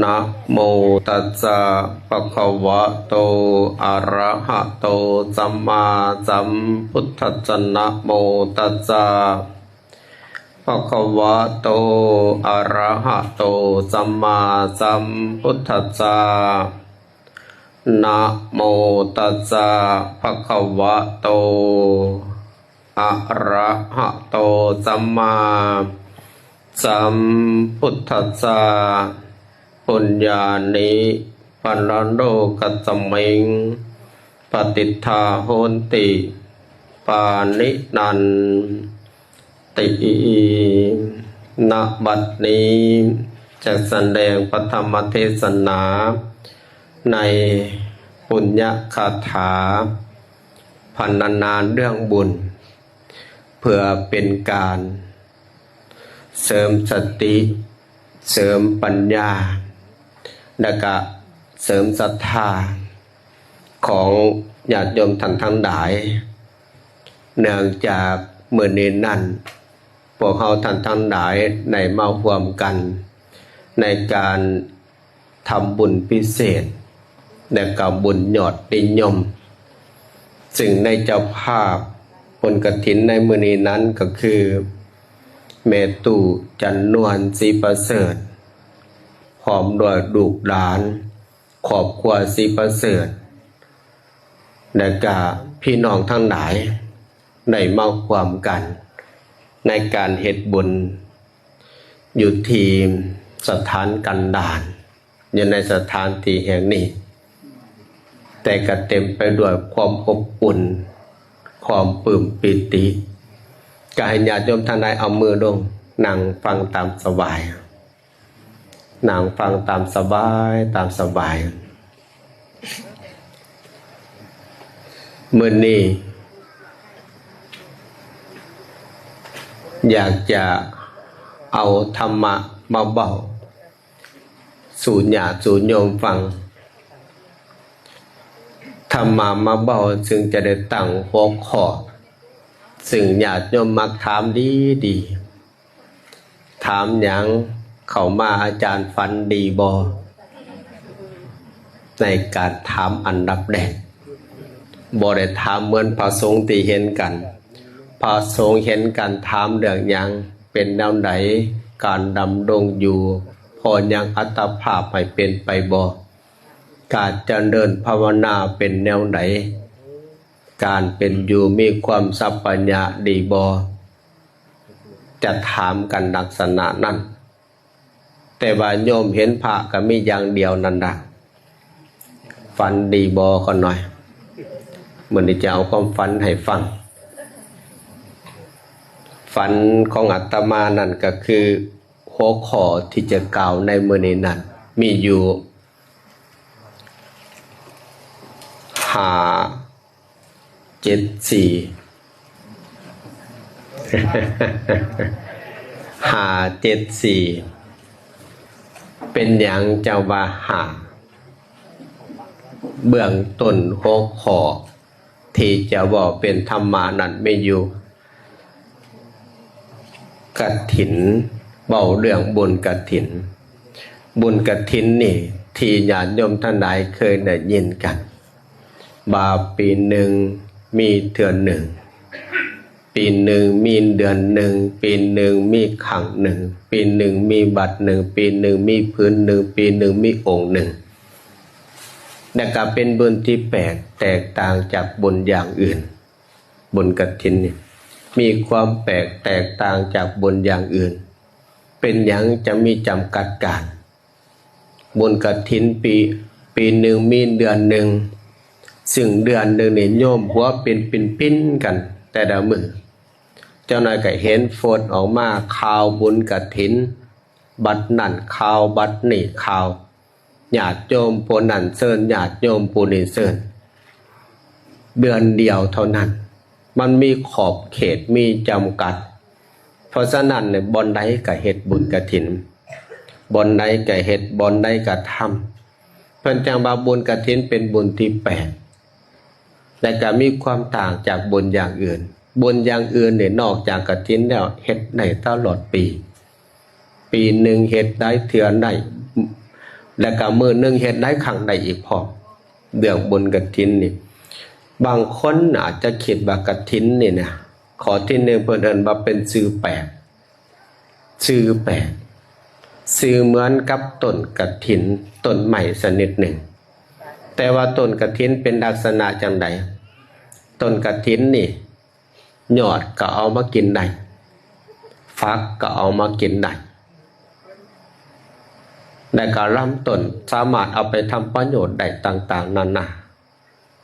ນະໂມຕັດສະ ພະຄະວະໂຕ ອະຣະຫະໂຕ ສຳມາສຳພຸດທັດສະ ນະໂມຕັດສະ ພະຄະວະໂຕ ອະຣະຫະໂຕ ສຳມາສຳພຸດທັດສະ ນະໂມຕັດສະ ພະຄະວະໂຕ ອະຣະຫະໂຕ ສຳມາສຳພຸດທັດສະ ປຸນຍານິ ປະລະໂລກັດສະມິງ ປະຕິດຖາໂຫນຕິ ປານິນັນຕິ. ນະບັດນີ້ຈະສະແດງພະທຳມະເທສະນາ ໃນປຸນຍະຄາຖາພັນນານາເລື່ອງບຸນ ເພື່ອເປັນການເສີມສະຕິ ເສີມປັນຍາ ແລະກະເສີມສັດທາຂອງຍາດໂຍມທ່ານທັງຫຼາຍ. ເນື່ອງຈາກມື້ນີ້ນັ້ນ ພວກເຮົາທ່ານທັງຫຼາຍໄດ້ມາຮ່ວມກັນໃນການ ທຳບຸນພິເສດ ແລະກະບຸນຍອດນິຍົມ ຊຶ່ງໃນເຈົ້າພາບບຸນກະຖິນໃນມື້ນີ້ນັ້ນກໍຄື ແມ່ຕູ້ ຈັນນວນ ສີປະເສີດ ພ້ອມດ້ວຍລູກຫຼານ ຄອບຄົວສີປະເສີດ ແລະກະພີ່ນ້ອງທັງຫຼາຍ ໄດ້ມາຮ່ວມກັນໃນການເຮັດບຸນ ຢູ່ທີ່ສະຖານກັນດານ ຢູ່ໃນສະຖານທີ່ແຫ່ງນີ້ ແຕ່ກໍເຕັມໄປດ້ວຍຄວາມອົບອຸ່ນ ຄວາມປຶ້ມປີຕິ. ກໍໃຫ້ຍາດໂຍມທ່ານໃດເອົາມືລົງ ນັ່ງຟັງຕາມສະບາຍ ນັ່ງຟັງຕາມສະບາຍ ຕາມສະບາຍ. ມື້ນີ້ຢາກຈະເອົາທຳມະມາເວົ້າສູ່ຍາດສູ່ໂຍມຟັງ. ທຳມະມາເວົ້າ ຊຶ່ງຈະໄດ້ຕັ້ງຫົວຂໍ້ ຊຶ່ງຍາດໂຍມມັກຖາມດີໆ. ຖາມຫຍັງເຂົ້າມາ ອາຈານຝັນດີບໍ່? ໃນການຖາມອັນດັບແລກ ບໍ່ໄດ້ຖາມເໝືອນພະສົງທີ່ເຫັນກັນ. ພະສົງເຫັນກັນຖາມເລື່ອງຫຍັງ? ເປັນແນວໃດ? ການດຳລົງຢູ່ ພໍຍັງອັດຕະພາບໃຫ້ເປັນໄປບໍ່? ການຈະເລີນພາວະນາເປັນແນວໃດ? ການເປັນຢູ່ມີຄວາມສັບປະຍະດີບໍ່? ຈະຖາມກັນລັກສະນະນັ້ນ. ແຕ່ວ່າໂຍມເຫັນພະກໍມີຢ່າງດຽວນັ້ນລະ ຝັນດີບໍ່? ຂ້ານ້ອຍ ມື້ນີ້ຈະເອົາຄວາມຝັນໃຫ້ຟັງ. ຝັນຂອງອາດຕະມານັ້ນກໍຄື ຫົວຂໍ້ທີ່ຈະກ່າວໃນມື້ນີ້ນັ້ນ ມີຢູ່ ຫ້າ ເຈັດ ສີ່ ຫ້າ ເຈັດ ສີ່. ເປັນຫຍັງຈັ່ງວ່າຫ້າ? ເບື້ອງຕົ້ນຫົວຂໍ້ທີ່ຈະເວົ້າເປັນທຳມະນັ້ນມີຢູ່ ກະຖິນ ເວົ້າເລື່ອງບຸນກະຖິນ. ບຸນກະຖິນນີ້ ທີ່ຍາດໂຍມທັງຫຼາຍເຄີຍໄດ້ຍິນກັນ ວ່າປີໜຶ່ງມີເທື່ອໜຶ່ງ, ປີໜຶ່ງມີເດືອນໜຶ່ງ, ປີໜຶ່ງມີຄັ້ງໜຶ່ງ, ປີໜຶ່ງມີວັດໜຶ່ງ, ປີໜຶ່ງມີຜືນໜຶ່ງ, ປີໜຶ່ງມີອົງໜຶ່ງ. ແລະກະເປັນບຸນທີ່ແປກແຕກຕ່າງຈາກບຸນຢ່າງອື່ນ. ບຸນກະຖິນນີ້ມີຄວາມແປກແຕກຕ່າງຈາກບຸນຢ່າງອື່ນ. ເປັນຫຍັງຈະມີຈຳກັດການ? ບຸນກະຖິນປີ ປີໜຶ່ງມີເດືອນໜຶ່ງ, ຊຶ່ງເດືອນໜຶ່ງນີ້ໂຍມຫົວປິ່ນປິນໆກັນແຕ່ລະມື້. ເຈົ້າໜ້ອຍກໍເຫັນໂຟດອອກມາຂ່າວບຸນກະຖິນ, ບັດນັ້ນຂ່າວ ບັດນີ້ຂ່າວ, ຍາດໂຍມຜູ້ນັ້ນເຊີນ, ຍາດໂຍມຜູ້ນີ້ເຊີນ. ເດືອນດຽວເທົ່ານັ້ນ ມັນມີຂອບເຂດ ມີຈຳກັດ. ເພາະສະນັ້ນ ບ່ອນໃດກໍເຮັດບຸນກະຖິນ, ບ່ອນໃດກໍເຮັດ, ບ່ອນໃດກໍທຳ. ເພິ່ນຈັ່ງວ່າບຸນກະຖິນເປັນບຸນທີ່ແປກ ແລະກະມີຄວາມຕ່າງຈາກບຸນຢ່າງອື່ນ. ບຸນຢ່າງອື່ນນີ້ ນອກຈາກກະຖິນແລ້ວ ເຮັດໄດ້ຕະຫຼອດປີ. ປີໜຶ່ງເຮັດໄດ້ເທື່ອໄດ້ ແລ້ວກໍມື້ໜຶ່ງເຮັດຫຼາຍຄັ້ງໄດ້ອີກພ້ອມ. ເລື່ອງບຸນກະຖິນນີ້ ບາງຄົນອາດຈະຄິດວ່າກະຖິນນີ້ນະ ຂໍ້ທີໜຶ່ງເພິ່ນເອີ້ນວ່າເປັນຊື່ແປກ ຊື່ແປກ ຊື່ເໝືອນກັບຕົ້ນກະຖິນ ຕົ້ນໄມ້ຊະນິດໜຶ່ງ. ແຕ່ວ່າຕົ້ນກະຖິນເປັນລັກສະນະຈັ່ງໃດ? ຕົ້ນກະຖິນນີ້ ຍອດກໍເອົາມາກິນໄດ້ ຝັກກໍເອົາມາກິນໄດ້ ແລະກໍລຳຕົ້ນສາມາດເອົາໄປທຳປະໂຫຍດໄດ້ຕ່າງໆນານາ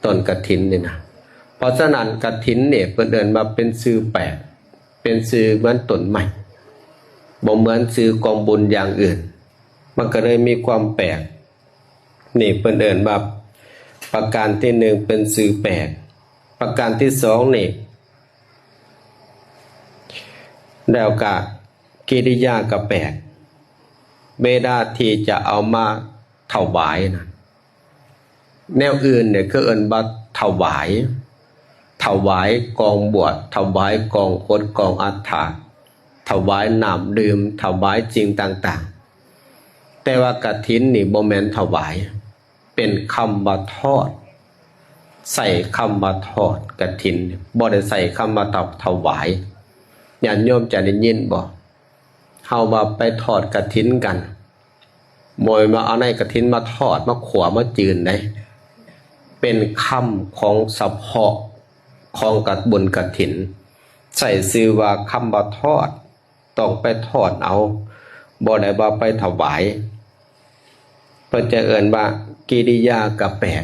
ຕົ້ນກະຖິນນີ້ນະ. ເພາະສະນັ້ນກະຖິນນີ້ເພິ່ນເອີ້ນວ່າເປັນຊື່ແປກ ເປັນຊື່ເໝືອນຕົ້ນໄມ້ ບໍ່ເໝືອນຊື່ກອງບຸນຢ່າງອື່ນ ມັນກໍເລີຍມີຄວາມແປກ. ນີ້ເພິ່ນເອີ້ນວ່າປະການທີໜຶ່ງເປັນຊື່ແປກ ປະການທີສອງນີ້ ແລ້ວກະກິລິຍາກະແປກ ເວລາທີ່ຈະເອົາມາຖະຫວາຍນະ ແນວອື່ນນີ້ຄືເອີ້ນວ່າຖະຫວາຍ ຖະຫວາຍກອງບວດ ຖະຫວາຍກອງອົດກອງອັດຖະ ຖະຫວາຍນ້ຳດື່ມ ຖະຫວາຍສິ່ງຕ່າງໆ. ແຕ່ວ່າກະຖິນນີ້ບໍ່ແມ່ນຖະຫວາຍ ເປັນຄຳວ່າທອດ ໃຊ້ຄຳວ່າທອດກະຖິນ ບໍ່ໄດ້ໃຊ້ຄຳວ່າຖະ ຖະຫວາຍ. ຍາດໂຍມຈະໄດ້ຍິນບໍ່? ເຮົາວ່າໄປທອດກະຖິນກັນ ບໍ່ແມ່ນວ່າເອົາໃນກະຖິນມາທອດ ມາຂົ້ວ ມາຈືນເດ້. ເປັນຄຳຂອງສະເພາະຂອງກະ ບຸນກະຖິນ ໃຊ້ຊື່ວ່າຄຳວ່າທອດ ຕ້ອງໄປທອດເອົາ ບໍ່ໄດ້ວ່າໄປຖະຫວາຍ. ເພິ່ນຈະເອີ້ນວ່າກິລິຍາກະແປກ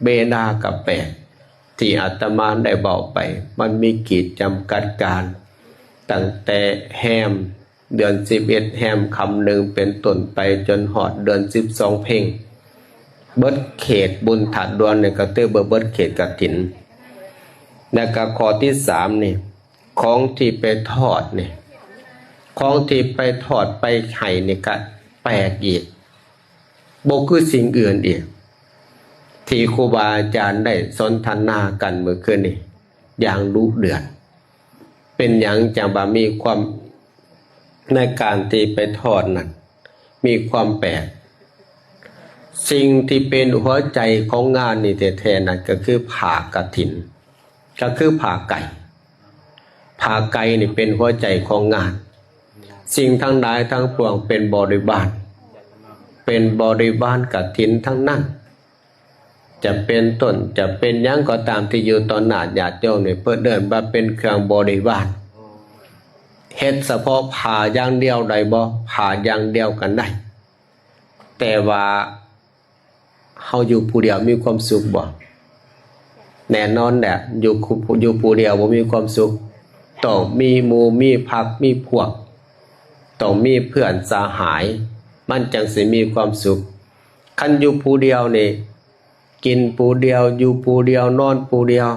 ເວລາກະແປກ ທີ່ອາດຕະມາໄດ້ເວົ້າໄປ ມັນມີກີດຈຳກັດການ ຕັ້ງແຕ່ແຮມເດືອນສິບເອັດ ແຮມຄ່ຳໜຶ່ງເປັນຕົ້ນໄປ ຈົນຮອດເດືອນສິບສອງເພັງ ເບິດເຂດບຸນທາດດ່ວນນີ້ກໍຖືວ່າເບິດເຂດກະຖິນ. ແລ້ວກໍຂໍ້ທີສາມນີ້ ຂອງທີ່ໄປທອດນີ້ ຂອງທີ່ໄປທອດໄປໃຫ້ນີ້ກະແປກອີກ ບໍ່ຄືສິ່ງອື່ນອີກ ທີ່ຄູບາອາຈານໄດ້ສົນທະນາກັນມື້ຄືນນີ້ຢ່າງດຸເດືອດ. ເປັນຫຍັງຈັ່ງວ່າມີຄວາມ ໃນການທີ່ໄປທອດນັ້ນມີຄວາມແປກ? ສິ່ງທີ່ເປັນຫົວໃຈຂອງງານນີ້ແທ້ໆນັ້ນກໍຄືຜ້າກະຖິນ ກໍຄືຜ້າໄກ. ຜ້າໄກນີ້ເປັນຫົວໃຈຂອງງານ. ສິ່ງທັງຫຼາຍທັງປວງເປັນບໍລິວານ ເປັນບໍລິວານກະຖິນທັງນັ້ນ. ຈະເປັນຕົ້ນ ຈະເປັນຫຍັງກໍຕາມທີ່ຢູ່ຕໍ່ໜ້າຍາດໂຍມນີ້ ເພິ່ນເອີ້ນວ່າເປັນເຄື່ອງບໍລິວານ. ເຮັດສະເພາະຜ້າຢ່າງດຽວໄດ້ບໍ່? ຜ້າຢ່າງດຽວກໍໄດ້. ແຕ່ວ່າເຮົາຢູ່ຜູ້ດຽວມີຄວາມສຸກບໍ່? ແນ່ນອນແຫຼະ ຢູ່ ຢູ່ຜູ້ດຽວບໍ່ມີຄວາມສຸກ. ຕ້ອງມີໝູ່ ມີພັກ ມີພວກ ຕ້ອງມີເພື່ອນສະຫາຍ ມັນຈັ່ງຊິມີຄວາມສຸກ. ຄັນຢູ່ຜູ້ດຽວນີ້ ກິນຜູ້ດຽວ ຢູ່ຜູ້ດຽວ ນອນຜູ້ດຽວ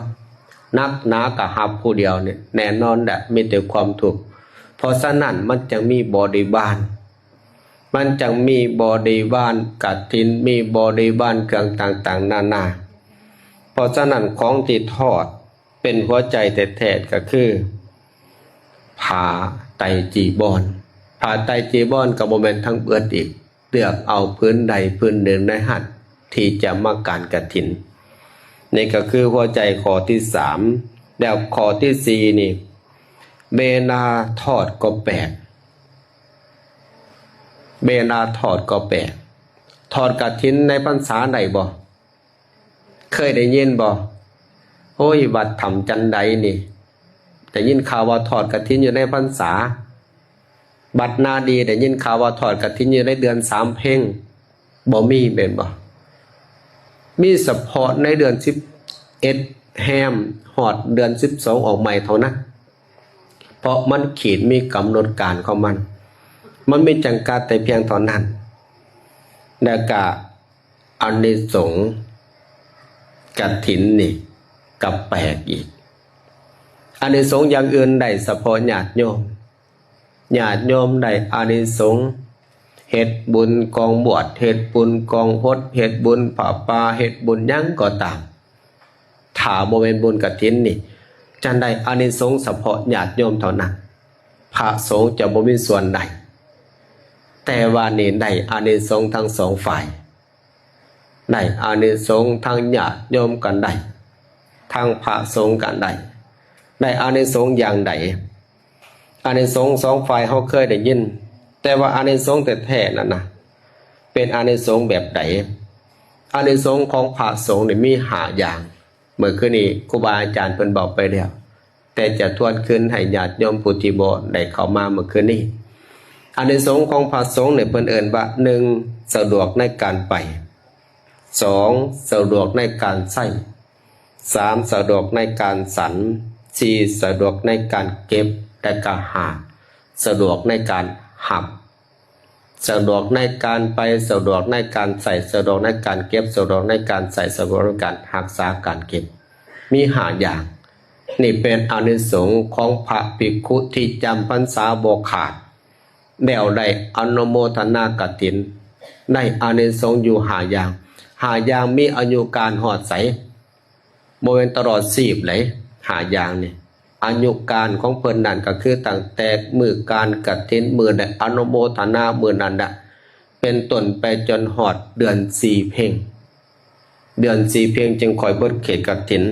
ໜັກໜາກໍຮັບຜູ້ດຽວນີ້ ແນ່ນອນແຫຼະ ມີແຕ່ຄວາມທຸກ. ເພາະສະນັ້ນມັນຈຶ່ງມີບໍລິວານ ມັນຈັ່ງມີບໍລິວານກະຖິນ ມີບໍລິວານເຄື່ອງຕ່າງໆນານາ. ເພາະສະນັ້ນຂອງທີ່ທອດເປັນຫົວໃຈແທ້ໆກໍຄືຜ້າໄຕຈີວອນ. ຜ້າໄຕຈີວອນກໍບໍ່ແມ່ນທັງເບິດອີກ ເລືອກເອົາຜືນໃດຜືນໜຶ່ງໃນຫັ້ນທີ່ຈະມາການກະຖິນ. ນີ້ກໍຄືຫົວໃຈຂໍ້ທີສາມ. ແລ້ວຂໍ້ທີສີ່ນີ້ ເວລາທອດກໍແປກ ເວລາທອດກໍແປກ. ທອດກະຖິນໃນພັນສາໄດ້ບໍ່? ເຄີຍໄດ້ຍິນບໍ່? ໂອ້ຍ ວັດຖ້ຳຈັນໄດນີ້ ໄດ້ຍິນຂ່າວວ່າທອດກະຖິນຢູ່ໃນພັນສາ. ວັດນາດີໄດ້ຍິນຂ່າວວ່າທອດກະຖິນຢູ່ໃນເດືອນສາມເພັງ. ບໍ່ມີແມ່ນບໍ່? ມີສະເພາະໃນເດືອນສິບເອັດແຮມຮອດເດືອນສິບສອງອອກໃໝ່ເທົ່ານັ້ນ. ເພາະມັນຂີດມີກຳນົດການຂອງມັນ ມັນມີຈຳກັດແຕ່ພຽງເທົ່ານັ້ນ. ແລ້ວກະອານິສົງກະຖິນນີ້ກະແປກອີກ. ອານິສົງຢ່າງອື່ນໄດ້ສະເພາະຍາດໂຍມ ຍາດໂຍມໄດ້ອານິສົງເຮັດບຸນກອງບວດ ເຮັດບຸນກອງຫົດ ເຮັດບຸນຜ້າປ່າ ເຮັດບຸນຫຍັງກໍຕາມ. ຖ້າບໍ່ແມ່ນບຸນກະຖິນນີ້ ຈະໄດ້ອານິສົງສະເພາະຍາດໂຍມເທົ່ານັ້ນ ພະສົງຈະບໍ່ມີສ່ວນໄດ້. ແ ຕ່ວ່ານີ້ໄດ້ອານິສົງທັງສອງຝ່າຍ, ໄດ້ອານິສົງທັງຍາດໂຍມກໍໄດ້, ທັງພະສົງກໍໄດ້. ໄດ້ອານິສົງຢ່າງໃດ? ອານິສົງສອງຝ່າຍເຮົາເຄີຍໄດ້ຍິນ, ແຕ່ວ່າອານິສົງແທ້ໆນັ້ນນະ ເປັນອານິສົງແບບໃດ? ອານິສົງຂອງພະສົງນີ້ມີຫ້າຢ່າງ. ເມື່ອຄືນນີ້ຄູບາອາຈານເພິ່ນເວົ້າໄປແລ້ວ, ແຕ່ຈະທວນຄືນໃຫ້ຍາດໂຍມຜູ້ທີ່ບໍ່ໄດ້ເຂົ້າມາເມື່ອຄືນນີ້. ອານິສົງຂອງພະສົງນີ້ເພິ່ນເອີ້ນວ່າ ໜຶ່ງ ສະດວກໃນການໄປ, ສອງ ສະດວກໃນການໃຊ້, ສາມ ສະດວກໃນການສັນ, ສີ່ ສະດວກໃນການເກັບ ແລະກະ ຫ້າ ສະດວກໃນການຮັບ. ສະດວກໃນການໄປ, ສະດວກໃນການໃຊ້, ສະດວກໃນການເກັບ, ສະດວກໃນການໃຊ້, ສະດວກໃນການຮັກສາການເກັບ, ມີຫ້າຢ່າງ. ນີ້ເປັນອານິສົງຂອງພະພິກຂຸທີ່ຈຳພັນສາບໍ່ຂາດ ແລ້ວໄດ້ອະນຸໂມທະນາກະຖິນ, ໄດ້ອານິສົງຢູ່ຫ້າຢ່າງ. ຫ້າຢ່າງມີອາຍຸການຮອດໃສ? ບໍ່ແມ່ນຕະຫຼອດຊີບເດ້ ຫ້າຢ່າງນີ້. ອາຍຸການຂອງເພິ່ນນັ້ນກໍຄືຕັ້ງແຕ່ມື້ການກະຖິນ, ມື້ໄດ້ອະນຸໂມທະນາມື້ນັ້ນນະ ເປັນຕົ້ນໄປຈົນຮອດເດືອນສີ່ເພັງ, ເດືອນສີ່ເພັງຈຶ່ງຄ່ອຍເບິດເຂດກະຖິນ.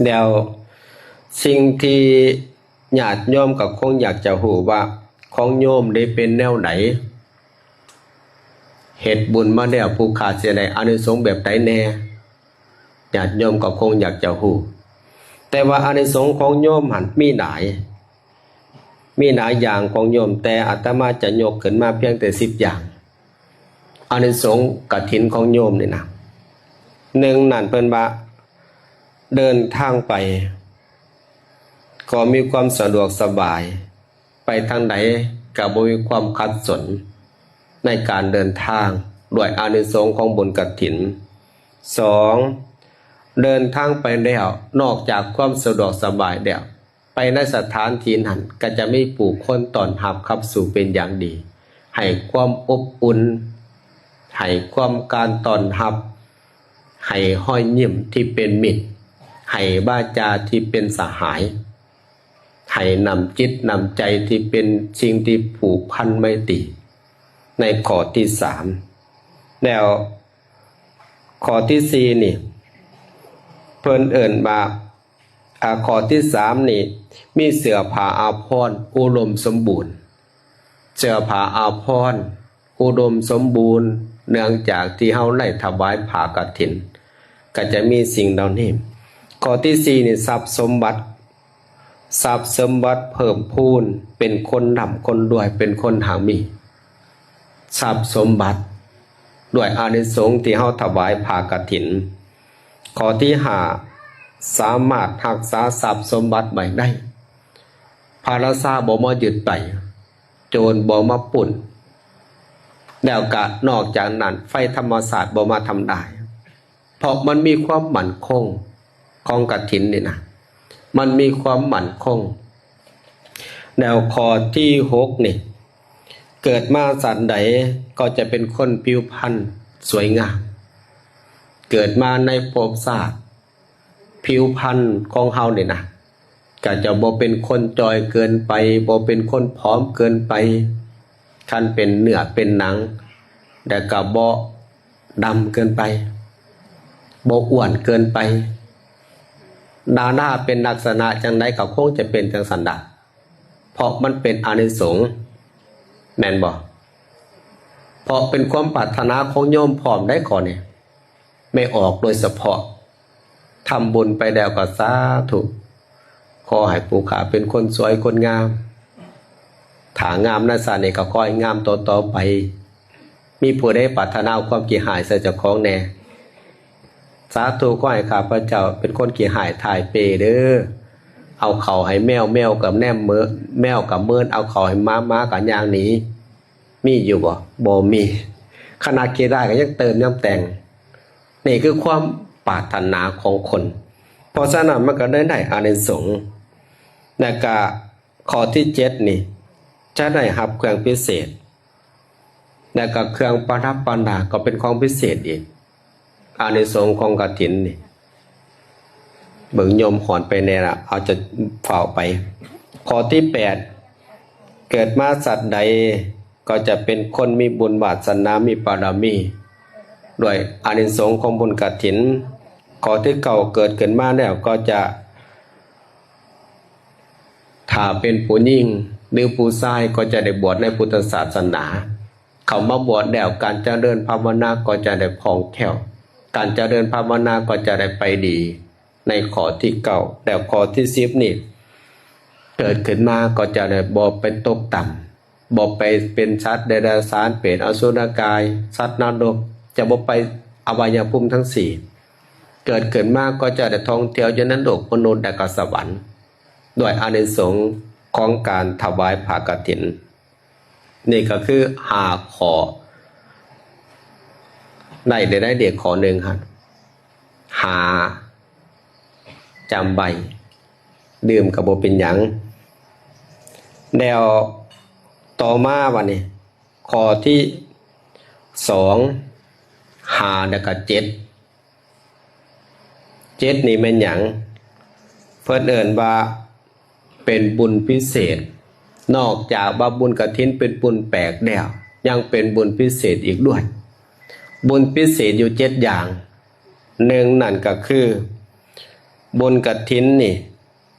ແລ້ວສິ່ງທີ່ຍາດໂຍມກໍຄົງຢາກຈະຮູ້ວ່າ ຂອງໂຍມໄດ້ເປັນແນວໃດ? ເຮັດບຸນມາແລ້ວ ຜູ້ຂ້າຊິໄດ້ອານິສົງແບບໃດແດ່? ຍາດໂຍມກໍຄົງຢາກຈະຮູ້. ແຕ່ວ່າອານິສົງຂອງໂຍມຫັ້ນມີຫຼາຍ, ມີຫຼາຍຢ່າງຂອງໂຍມ, ແຕ່ອາດຕະມາຈະຍົກຂຶ້ນມາພຽງແຕ່ສິບຢ່າງ. ອານິສົງກະຖິນຂອງໂຍມນີ້ນະ, ໜຶ່ງນັ້ນເພິ່ນວ່າ ເດີນທາງໄປກໍມີຄວາມສະດວກສະບາຍ, ໄປທາງໃດກໍບໍ່ມີຄວາມຂັດສົນໃນການເດີນທາງ ດ້ວຍອານິສົງຂອງບຸນກະຖິນ. ສອງ ເດີນທາງໄປແລ້ວ ນອກຈາກຄວາມສະດວກສະບາຍແລ້ວ, ໄປໃນສະຖານທີ່ນັ້ນກໍຈະມີຜູ້ຄົນຕ້ອນຮັບຂັບສູ່ເປັນຢ່າງດີ, ໃຫ້ຄວາມອົບອຸ່ນ, ໃຫ້ຄວາມການຕ້ອນຮັບ, ໃຫ້ຮອຍຍິ້ມທີ່ເປັນມິດ, ໃຫ້ວາຈາທີ່ເປັນສະຫາຍ, ໃຫ້ນ້ຳຈິດນ້ຳໃຈທີ່ເປັນສິ່ງທີ່ຜູກພັນໄມຕີ ໃນຂໍ້ທີສາມ. ແລ້ວຂໍ້ທີສີ່ນີ້ ເພິ່ນເອີ້ນວ່າ ອາ ຂໍ້ທີສາມນີ້ ມີເສື້ອຜ້າອາພອນອຸດົມສົມບູນ, ເສື້ອຜ້າອາພອນ ອຸດົມສົມບູນ ເນື່ອງຈາກທີ່ເຮົາໄດ້ຖວາຍຜ້າກະຖິນ ກໍຈະມີສິ່ງເຫຼົ່ານີ້. ຂໍ້ທີສີ່ນີ້ ຊັບສົມບັດ, ຊັບສົມບັດເພີ່ມພູນ, ເປັນຄົນລ່ຳຄົນລວຍ, ເປັນຄົນຮັ່ງມີ, ຊັບສົມບັດ ດ້ວຍອານິສົງທີ່ເຮົາຖວາຍຜ້າກະຖິນ. ຂໍ້ທີຫ້າ ສາມາດຮັກສາຊັບສົມບັດໄວ້ໄດ້, ພະລາຊາບໍ່ມາຍຶດໄປ, ໂຈນບໍ່ມາປຸ້ນ, ແລ້ວກະນອກຈາກນັ້ນ ໄຟທຳມະຊາດບໍ່ມາທຳລາຍ, ເພາະມັນມີຄວາມໝັ້ນຄົງຂອງກະຖິນນີ້ນະ, ມັນມີຄວາມໝັ້ນຄົງ. ແລ້ວຂໍ້ທີຫົກນີ້ ເກີດມາຊາດໃດກໍຈະເປັນຄົນຜິວພັນສວຍງາມ, ເກີດມາໃນພົບຊາດ ຜິວພັນຂອງເຮົານີ້ນະ ກະຈະບໍ່ເປັນຄົນຈ່ອຍເກີນໄປ, ບໍ່ເປັນຄົນຜອມເກີນໄປ, ຄັນເປັນເນື້ອເປັນໜັງ ແລ້ວກະບໍ່ດຳເກີນໄປ, ບໍ່ອ້ວນເກີນໄປ. ດາລາເປັນລັກສະນະຈັ່ງໃດກໍຄົງຈະເປັນຈັ່ງຊັ້ນດາ ເພາະມັນເປັນອານິສົງ ແມ່ນບໍ່? ເພາະເປັນຄວາມປາດຖະໜາຂອງໂຍມພ້ອມໄດ໋ ຂໍ້ນີ້ ແມ່ອອກໂດຍສະເພາະ. ທຳບຸນໄປແລ້ວກໍສາທຸ, ຂໍໃຫ້ຜູ້ຂ້າເປັນຄົນສວຍຄົນງາມ, ຖ້າງາມໃນຊາດນີ້ກໍຂໍໃຫ້ງາມຕໍ່ໆໄປ. ມີຜູ້ໃດປາດຖະໜາເອົາຄວາມຂີ້ຮ້າຍໃສ່ເຈົ້າຂອງແດ່? ສາທຸ, ຂໍໃຫ້ຂ້າພະເຈົ້າເປັນຄົນຂີ້ຮ້າຍທ້າຍເປ່ເດີ, ເອົາເຂົ້າໃຫ້ແມວ, ແມວກໍແນມເມີ, ແມວກໍເມີນ, ເອົາເຂົ້າໃຫ້ໝາ, ໝາກໍຍ່າງໜີ. ມີຢູ່ບໍ່? ບໍ່ມີ. ຂະໜາດຂີ້ຮ້າຍກໍຍັງເຕີມຍັງແຕ່ງ. ນີ້ຄືຄວາມປາດຖະໜາຂອງຄົນ. ເພາະສະນັ້ນມັນກໍເລີຍໄດ້ອານິສົງ. ແລະກະຂໍ້ທີເຈັດນີ້ ຈະໄດ້ຮັບເຄື່ອງພິເສດ. ແລະກະເຄື່ອງປະດັບປະດາກໍເປັນຂອງພິເສດອີກ. ອານິສົງຂອງກະຖິນນີ້ ເບິ່ງໂຍມຮ້ອນໄປແດ່ລະ, ເອົາ ຈະຟ້າວໄປ. ຂໍ້ທີແປດ ເກີດມາຊາດໃດ ກໍຈະເປັນຄົນມີບຸນວາສະໜາ ມີບາລະມີ ດ້ວຍອານິສົງຂອງບຸນກະຖິນ. ຂໍ້ທີເກົ້າ ເກີດຂຶ້ນມາແລ້ວກໍຈະ ຖ້າເປັນຜູ້ຍິງ ຫຼື ຜູ້ຊາຍກໍຈະໄດ້ບວດໃນພຸດທະສາສະໜາ. ເຂົ້າມາບວດແລ້ວ ການຈະເລີນພາວະນາກໍຈະໄດ້ຄ່ອງແຄ້ວ, ການຈະເລີນພາວະນາກໍຈະໄດ້ໄປດີ ໃນຂໍ້ທີເກົ້າ. ແລ້ວຂໍ້ທີສິບນີ້ ເກີດຂຶ້ນມາກໍຈະໄດ້ບໍ່ໄປຕົກຕ່ຳ, ບໍ່ໄປເປັນສັດເດຍລະສານ, ເປດ, ອະສຸລະກາຍ, ສັດນະລົກ, ຈະບໍ່ໄປອະບາຍະພູມທັງສີ່. ເກີດຂຶ້ນມາກໍຈະໄດ້ທ່ອງທ່ຽວຢູ່ໃນໂລກມະນຸດ ແລະ ກໍສະຫວັນ ດ້ວຍອານິສົງຂອງການຖວາຍຜ້າກະຖິນ. ນີ້ກໍຄືຫ້າຂໍ້ ໄດ້ ໄດ້ ໄດ້ເດກຂໍ້ໜຶ່ງຫັ້ນ ຫາຈຳໄວ້, ລືມກໍບໍ່ເປັນຫຍັງ. ແລ້ວຕໍ່ມາບັດນີ້ ຂໍ້ທີສອງ ຫ້າ ແລ້ວກໍເຈັດ ເຈັດນີ້ແມ່ນຫຍັງ? ເພິ່ນເອີ້ນວ່າເປັນບຸນພິເສດ. ນອກຈາກວ່າບຸນກະຖິນເປັນບຸນແປກແລ້ວ ຍັງເປັນບຸນພິເສດອີກດ້ວຍ. ບຸນພິເສດຢູ່ເຈັດຢ່າງ. ໜຶ່ງ ນັ້ນກໍຄື ບຸນກະຖິນນີ້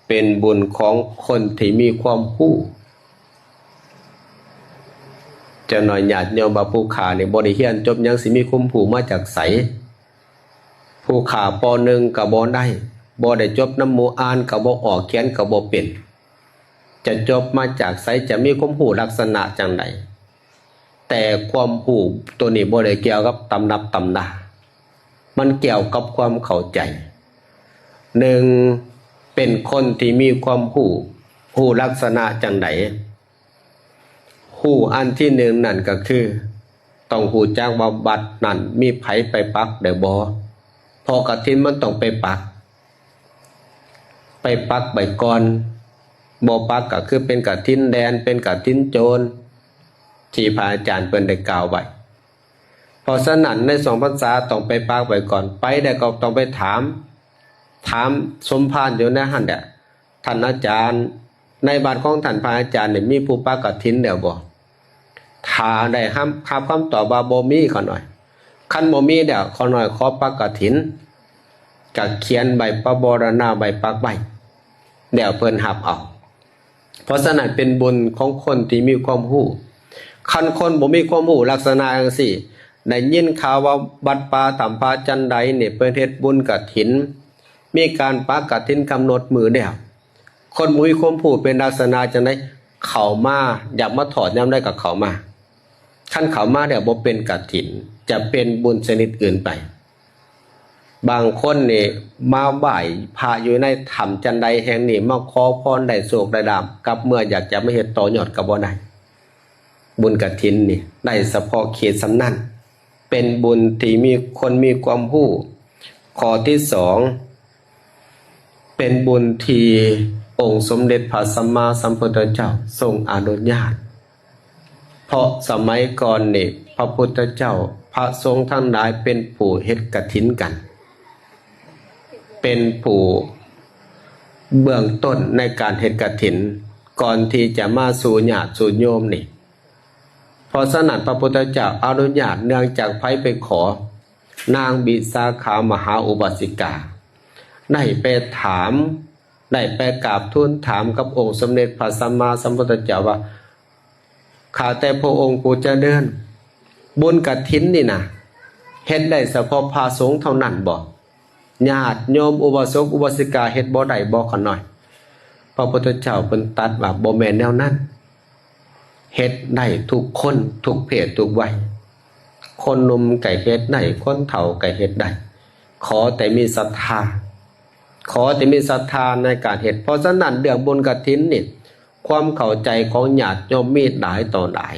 ເປັນບຸນຂອງຄົນທີ່ມີຄວາມຮູ້. ຈັກໜ້ອຍຍາດໂຍມວ່າ ຜູ້ຂ້ານີ້ບໍ່ໄດ້ຮຽນຈົບຫຍັງ ຊິມີຄວາມຮູ້ມາຈາກໃສ? ຜູ້ຂ້າ ປໍໜຶ່ງ ກໍບໍ່ໄດ້, ບໍ່ໄດ້ຈົບນຳໝູ່, ອ່ານກໍບໍ່ອອກ, ຂຽນກໍບໍ່ເປັນ, ຈະຈົບມາຈາກໃສ? ຈະມີຄວາມຮູ້ລັກສະນະຈັ່ງໃດ? ແຕ່ຄວາມຮູ້ໂຕນີ້ບໍ່ໄດ້ກ່ຽວກັບຕຳຮັບຕຳລາ, ມັນກ່ຽວກັບຄວາມເຂົ້າໃຈ. ໜຶ່ງ ເປັນຄົນທີ່ມີຄວາມຮູ້. ຮູ້ລັກສະນະຈັ່ງໃດ? ຮູ້ອັນທີໜຶ່ງນັ້ນກໍຄື ຕ້ອງຮູ້ຈັກວ່າວັດນັ້ນມີໃຜໄປປັກໄດ້ບໍ່, ເພາະກະຖິນມັນຕ້ອງໄປປັກ. ໄປປັກໄວ້ກ່ອນ, ບໍ່ປັກກໍຄືເປັນກະຖິນແດນ, ເປັນກະຖິນໂຈນ ທີ່ພະອາຈານເພິ່ນໄດ້ກ່າວໄວ້. ເພາະສະນັ້ນ ໃນຊ່ວງພັນສາຕ້ອງໄປປັກໄວ້ກ່ອນ, ໄປແລ້ວກໍຕ້ອງໄປຖາມ, ຖາມສົມພານຢູ່ໃນຫັ້ນແຫຼະ, ທ່ານອາຈານ, ໃນວັດຂອງທ່ານພະອາຈານນີ້ມີຜູ້ປັກກະຖິນແລ້ວບໍ່? ຖ້າໄດ້ຮັບ ຮັບຄຳຕອບວ່າບໍ່ມີ, ຂ້ານ້ອຍ, ຄັນບໍ່ມີແລ້ວ ຂ້ານ້ອຍຂໍປັກກະຖິນ, ກະຂຽນໃບປະວາລະນາ ໃບປັກໄວ້ ແລ້ວເພິ່ນຮັບເອົາ. ເພາະສະນັ້ນ ເປັນບຸນຂອງຄົນທີ່ມີຄວາມຮູ້. ຄັນຄົນບໍ່ມີຄວາມຮູ້ລັກສະນະຈັ່ງຊີ້, ໄດ້ຍິນຂ່າວວ່າວັດປ່າຖ້ຳພະຈັນໄດນີ້ ເພິ່ນເຮັດບຸນກະຖິນ, ມີການປັກກະຖິນກຳນົດມື້ແລ້ວ, ຄົນບໍ່ມີຄວາມຮູ້ເປັນລັກສະນະຈັ່ງໃດ? ເຂົ້າມາ, ຢາກມາທອດຍາມໃດກໍເຂົ້າມາ. ຄັນເຂົ້າມາແລ້ວບໍ່ເປັນກະຖິນ, ຈະເປັນບຸນຊະນິດອື່ນໄປ. ບາງຄົນນີ້ມາໄຫວ້ພະຢູ່ໃນຖ້ຳຈັນໄດແຫ່ງນີ້, ມາຂໍພອນໄດ້ໂຊກໄດ້ລາບ, ກັບເມືອຢາກຈະມາເຮັດຕໍ່ຍອດກໍບໍ່ໄດ້. ບຸນກະຖິນນີ້ໄດ້ສະເພາະເຂດສ່ຳນັ້ນ, ເປັນບຸນທີ່ມີຄົນມີຄວາມຮູ້. ຂໍ້ທີສອງ ເປັນບຸນທີ່ອົງສົມເດັດພະສຳມາສຳພຸດທະເຈົ້າຊົງອະນຸຍາດ, ເພາະສະໄໝກ່ອນນີ້ ພະພຸດທະເຈົ້າ, ພະສົງທັງຫຼາຍເປັນຜູ້ເຮັດກະຖິນກັນ, ເປັນຜູ້ເບື້ອງຕົ້ນໃນການເຮັດກະຖິນ ກ່ອນທີ່ຈະມາສູ່ຍາດສູ່ໂຍມນີ້. ເພາະສະນັ້ນ ພະພຸດທະເຈົ້າອະນຸຍາດເນື່ອງຈາກໃຜໄປຂໍ? ນາງວິສາຂາມະຫາອຸບາສິກາ ໄດ້ໄປຖາມ, ໄດ້ໄປກາບທູນຖາມກັບອົງສົມເດັດພະສຳມາສຳພຸດທະເຈົ້າວ່າ, ຂ້າແຕ່ພະອົງຜູ້ຈະເລີນ, ບຸນກະຖິນນີ້ນະ ເຮັດໄດ້ສະເພາະພະສົງເທົ່ານັ້ນບໍ? ຍາດໂຍມອຸບາສົກອຸບາສິກາເຮັດບໍ່ໄດ້ບໍຂ້ານ້ອຍ? ພະພຸດທະເຈົ້າເພິ່ນຕັດວ່າ ບໍ່ແມ່ນແນວນັ້ນ, ເຮັດໄດ້ທຸກຄົນ ທຸກເພດທຸກໄວ, ຄົນໜຸ່ມກໍເຮັດໄດ້, ຄົນເຖົ້າກໍເຮັດໄດ້, ຂໍແຕ່ມີສັດທາ, ຂໍແຕ່ມີສັດທາໃນການເຮັດ. ເພາະສະນັ້ນ ເລື່ອງບຸນກະຖິນນີ້ ຄວາມເຂົ້າໃຈຂອງຍາດໂຍມມີຫຼາຍຕໍ່ຫຼາຍ,